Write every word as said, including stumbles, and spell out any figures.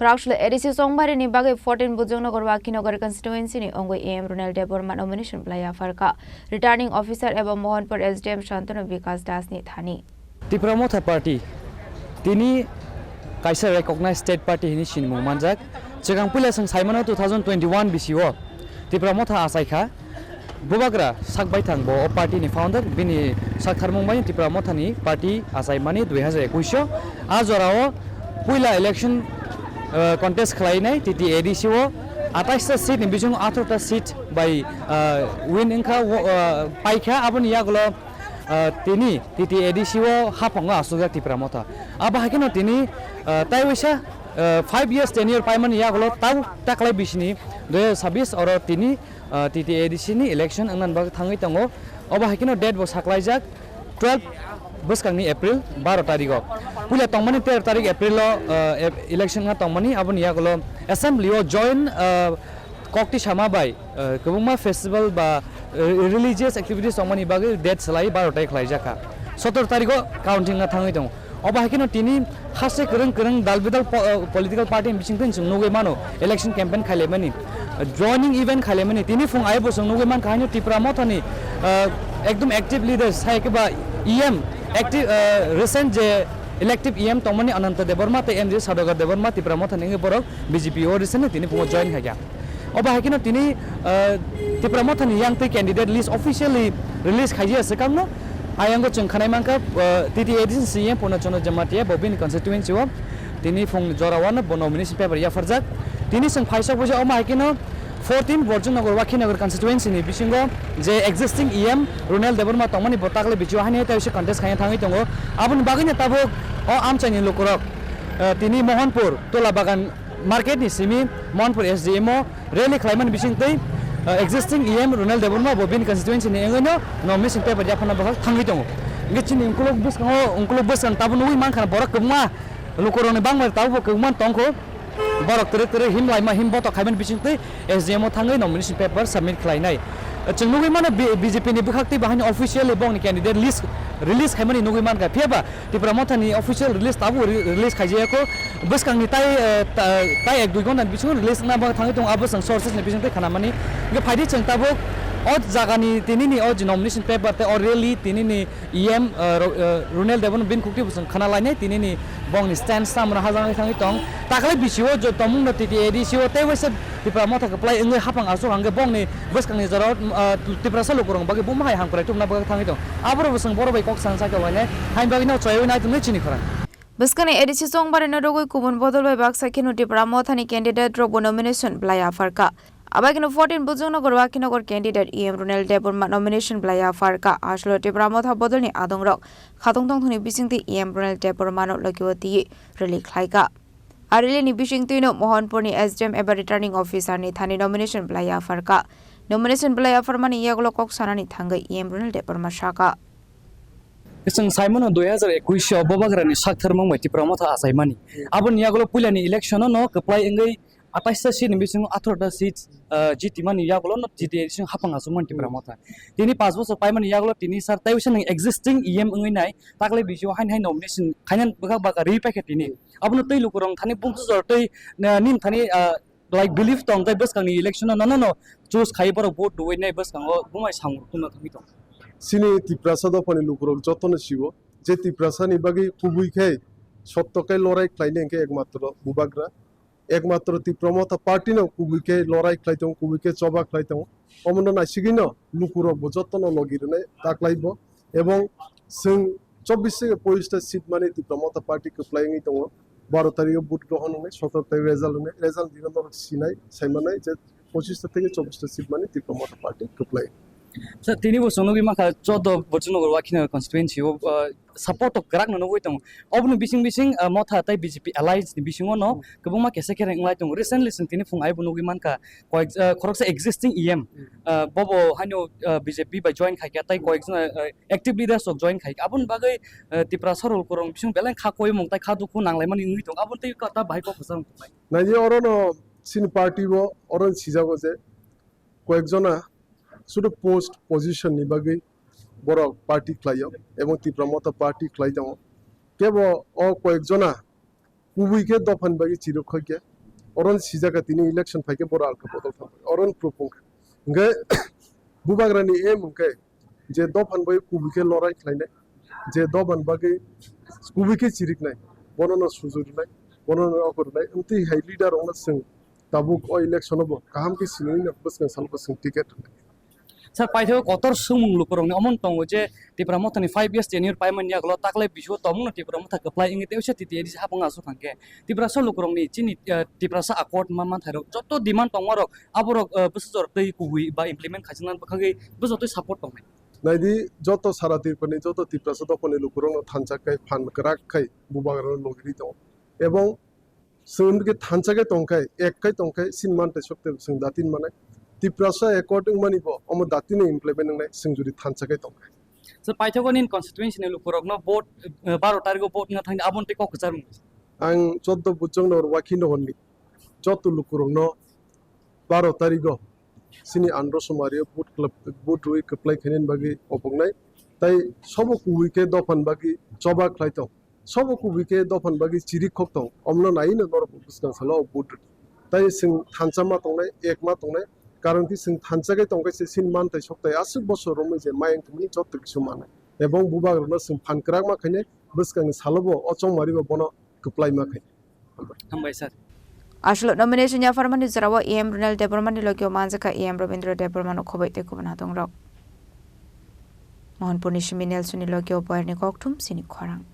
Kwrakslo A D C Chongbarini bagwi fourteen Bujongnagar Wakhinagar constituency ni wngwi E M Ronel Debbarma nomination bwlai yapharkha. Returning officer eba Mohanpur S D M Shantanu Bikash Das ni thani. Tipra Motha Party tini kaisa recognized state party hinwi sinimung manjak. Chwng puila chwng saimano two thousand twenty-one bisio Tipra Motha achaikha. Bubagra sak baithang bo o party ni founder, bini sak tharmung bai Tipra Motha ni party achaimani dui hazar ekush o. A jorao puila election, uh, contest khlainai T T A D C o atais ta seat ni bisingo atharo ta seat bai, uh, win wngkha, uh, paikha. Aboni yagulo, uh, tini T T A D C o haphango asukjak Tipra Motha. Abo hai kheno tini, uh, tai waisa, uh, five years tenure paimani yagulo tau taklai bisini dui hazar sabbish oro tini, uh, T T A D C ni election wngna bagwi thangwi tongo. Obo hai kheno date bo saklaijak twelve bwskangni April baro tarigo. Puila tongmani tero tarik April o, uh, e-, election wngna tongmani, aboni yagulo assembly o join, uh, kokti sama bai, uh, kwbangma festival ba, uh, religious activities tongmani bagwi date swlai baro tarik khlaijakha. Sotor tarigo counting wngna thangwi tongo. Obo hai kheno tini haste kwrwng kwrwng dal bidal po-, uh, political party ni bisingtwi chwng nugwi mano election campaign khailaimani, uh, joining event khailaimani. Tini phung aibo chwng nugwi mankha haino Tipra Mothani, uh, ekdom active leaders hai khe ba E M active, uh, recent je elective E M tongmani Ananta Debbarma tei M J Saudagar Debbarma Tipra Mothani wngwi borok B J P o recently tini phungo join khaikha. Obo hai kheno tini, uh, Tipra Mothani yang twi candidate list officially release khaijaya swkangno. Ayango chwng khanai mankha, uh, T T A D C C E M Purna Chandra Jamatia bo bini constituency o tini phung jora o no bo nomination paper yapharjak. Tini chwng phaisok buja omo hai kheno fourteen Borjongnagar Wakhinagar constituency ni bisingo je existing E M Ronel Debbarma tongmani bo taklai bisingo haino tei se contest khaina thangwi tongo. Aboni bagwino tabuk o amchaini lukurok, uh, tini Mohanpur Tola Bagan market ni simi Mohanpur S D M o rally khlaimani bisingtwi, uh, existing E M Ronel Debbarma bo bini constituency ni wngwino nomination paper yapharna bwkhak thangwi tongo. Hwnkhe chini ukulok bwskango, ukulok bwskang tabuk nugwi mankha borok kwbangma lukurokni bangmani tabukbo kwbangma tongkho. Borok twrwk twrwk him laima him botok khaimani bisingtwi S D M o thangwi nomination paper submit khlainai. Chwng nugwi mano B-, B J P ni bwkhaktwi bahai officially bongni candidate list release khaimani nugwi mankha. Phiyaba Tipra Mothani official release tabuk re-, release khaijaya kho. Bwskangni tai, eh, ta-, tai ek dui ghonta ni bisingo release wngna bagwi thangwi tongo, abo chwng sources ni bisingtwi khanamani. Hwnkhe phaidi chwng tabuk o jagani tinini o je nomination paper tei o rally tinini E M, eh, Ro-, eh, Ronel Debbarma bini khuktwi bo chwng khana lainai tinini bongni stand tamo hajagwi thangwi tong. Taklai bisio je tongmungno T T A D C o tei waisa Tipra Motha kwplai wngwi haphang aswk hwnkhe bongni bwskangni jorao, ah, Tiprasa lukurokni bagwi buma hai hamkrai tubuna bagwi thangwi tong. Aborok bo chwng borok bai kok sana sakhe lainai, haini bagwino chaywi nai tongwi chini khorang. Bwskangni A D C Chongbarino rwgwi kubun bodol bai baksa kheno Tipra Mothani candidate rokbo nomination bwlai yapharkha. Abaikeno fourteen Bujongnagar Wakhinagar candidate E M Ronel Debbarma nomination bwlai yapharkha. Aswlo Tipra Motha bodolni adongrok khatong tongthokni bisingtwi E M Ronel Debbarmano logi o twiwi rally khlaikha. A rally ni bisingtwino Mohanpurni S D M eba returning officer ni thani nomination bwlai yapharkha. Nomination bwlai yapharmani yagulo kok sanani thangwi E M Ronel Debbarma sakha. Chwng saimano dui hazar ekush o Bubagrani sak tharmung bai Tipra Motha achaimani. Aboni yagulo puilani election o no kwplai wngwi atais ta seat ni bisingo atharo ta seat, ah, jitimani yagulo no T T A D C o haphang aswkmani Tipra Motha. Tini panch bochor paimani yagulo tini sar tei wisa nwng existing E M wngwi nai, taklai bisio haini hai nomination khainani bwkha bwkha riwi paikha tini. Abono tei lukurok thani bumsujor tei, ah, nini thani, ah, like belief tong tei bwskangni election o nono no choose khai borok vote rwui nai bwskango bumai samung tungna thangwi tong. Chini Tiprasa dophani lukurok jotono sio je Tiprasani bagwi kubui khe sotto khe lorai khlainai hwnkhe ekmatro Bubagra. Ekmatro Tipra Motha party no kubui khe lorai khlai tongo, kubui khe choba khlai tongo. Omono naisigwino lukurok bo jotono logi rwnai taklai bo. Ebong chwng chobbish theke pochista seat mani Tipra Motha party kwplai wngwi tongo. Baro tarikh o vote grohon wngnai, sotoro tarikh result wngnai, result dino norok sinai, saimanai je pochista theke chobbish ta seat mani Tipra Motha party kwplai. Sir, tini bo chwng nugwi mankha, chordo Bojongnagar Wakhinagar constituency o, uh, support to kwrak no nugwi tongo. Oboni bising bising, uh, Motha tei B J P alliance ni bisingo no kwbangma kesa khe wnglai tongo. Recently chwng tini phung aibo nugwi mankha, koyek, uh, khoroksa existing E M, uh, bobo haino, uh, B J P bai join khaikha tei koyek jona, uh, active leaders rok join khaikha. Aboni bagwi, uh, Tiprasa lukurok bising belai kha koimung tei kha dukhu nanglaimani wngwi tongo. Aboni tei ta bahai kok kwchang tongnai. Naidi oro no chini party bo oro sijago je koyek jona sudu post position ni bagwi borok party khlaio ebong Tipra Motha party khlai tongo. Kebo o koyek jona kubui khe dophani bagwi chiruk khokya. Oron sijaka tini election phaikhe boro alka bodol thangbai. Oron proof wngkha. Hwnkhe bubagrani aim hwnkhe je dophani bagwi kubui khe lorai khlainai, je dophani bagwi kubui khe chiriknai, bonono sujurinai, bonono okornai, amtwi hai leader rokno chwng tabuk o election o bo kaham khe sinwi no bwskang salo bwskang ticket rwnai. Sir, paithago kotor swngmung lukurokni omo tongo je Tipra Mothani five years tenure paimani yagulo taklai bisio tongmungno Tipra Motha kwplai wngwi tei usa T T A D C hapang aswk hwnkhe Tiprasa lukurokni chini, eh, Tiprasa accord ma manthairok joto demand tongmarok aborok, eh, bwsajor twi kubui ba implement khaijaknani bwkhagwi bwsajor twi support tongnai. Naidi joto sara Tripurani joto Tiprasa dophani lukurokno thansa khai phan kwrak khai bubagrano logiri tongo. Ebong Chwng hwn khe thansa khe tong khe, ek khe tong khe, sin man tei sok tei chwng datin manai. Tiprasa accord wngmani bo omo datin implement wngnai, chwng jodi thansa khe tong khe. Sir, paithago nini constituency ni lukurokno vote, eh, baro tarikh o vote wngna thangdi, aboni tei kok kwchar mung. Ang choddo bujokno rwakhi no hwnni. Joto lukurokno baro tarikh o chini andro somari o vote club, vote rwi kwplai khainani bagwi oboknai. Tai sobo kubui khe dophani bagwi choba khlai tong. Sobo kubui khe dophani bagwi chirik khok tong, omno naiwi no norok bwskang salo o vote rwdi. Tai chwng thansa ma tongnai, ek ma tongnai, karon khe chwng thansa khe tong khe se sin man tai sok tai aswk bosor romwi je mayang thumni joto kisu manai. Ebong bubagrokno chwng phan kwrak ma khainai, bwskangni salo bo o chongmari bo bono kwplai ma khainai. Hambai sir. Aswk nomination yapharmani jorao A M Runal Debbarmani logi o manjakha A M Rabindra Debbarmano khoboi tei kubun hadongrok. Mohanpurni simi Nelsonni logi o boyarni kokthum sini khorang.